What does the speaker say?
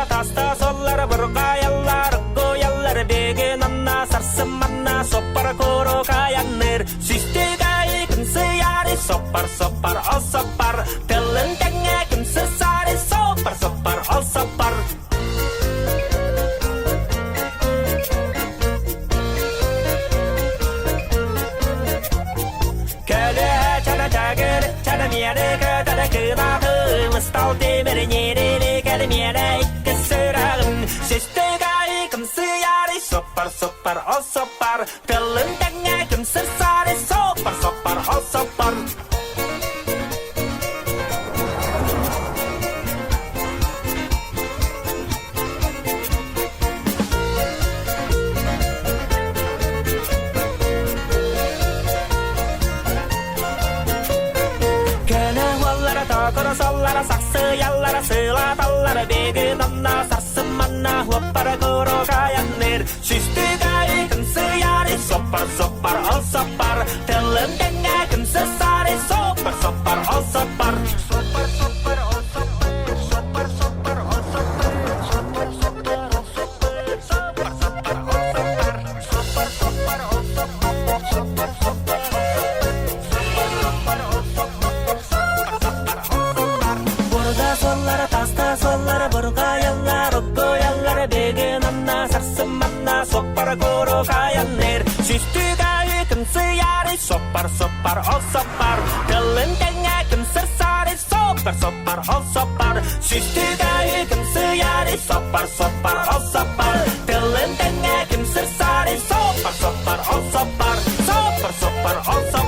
Оллара таста соллара бургаяллар гояллар беген анна сарсын манна соппар коро каянныр Сүстүгай кымсыяры соппар соппар ол соппар Тылын тэҥҥэ кымсысары соппар соппар ол соппар. Көлө чана чагыр чана миэре көтөрө кынаахы мыстал темир нерели кэлмиэрэ икки сырагын Сүстүгай кымсыяры соппар соппар ол соппар Тылын тэҥҥэ кымсырсары соппар соппар ол соппар. Көнө уоллара тоокоро соллара сахсыйаллара сыылаталлара бегин онно сарсын манна хуоппара курукаянныр Сүстүгайы кымсыяры соппар соппар ол соппар Тылын тэҥҥэ кымсысары соппар соппар ол соппар. Соппар соппар ол соппар соппар соппар ол соппар соппар соппар ол соппар соппар соппар ол соппар соппар соппар ол соппар соппар соппар ол соппар соппар ол соппар соппар соппар ол соппар. Бурда суоллара таста суоллара бургаяллар оггояллар бегин анна сарсын манна соппар курукаянныр Сүстүгайы кымсыяры соппар соппар ол соппар Тылын тэҥҥэ кымсырсары соппар соппар ол соппар Сүстүгайы кымсыяры соппар соппар ол соппар Тылын тэҥҥэ кымсырсары соппар соппар ол соппар Соппар соппар ол соппар.